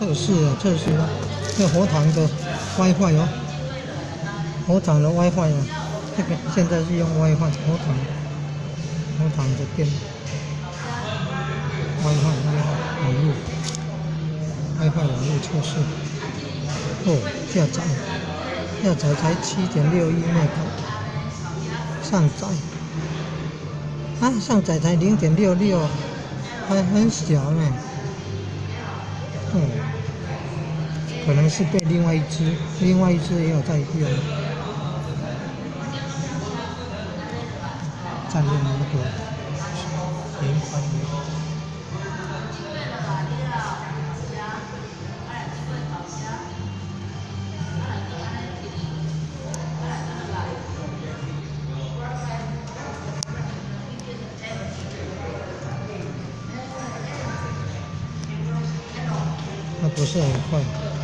測試啊，測試啊，這佛堂的 WiFi 哦，佛堂的 WiFi 啊，這個現在是用 WiFi 佛堂，佛堂的電 WiFi WiFi 網路，WiFi 網路測試，哦，下載，下載才7.61 mega，上載，啊，上載才0.66，還很小呢。哦，可能是被另外一隻，另外一隻也有在用，佔用那個頻寬。那不是很快。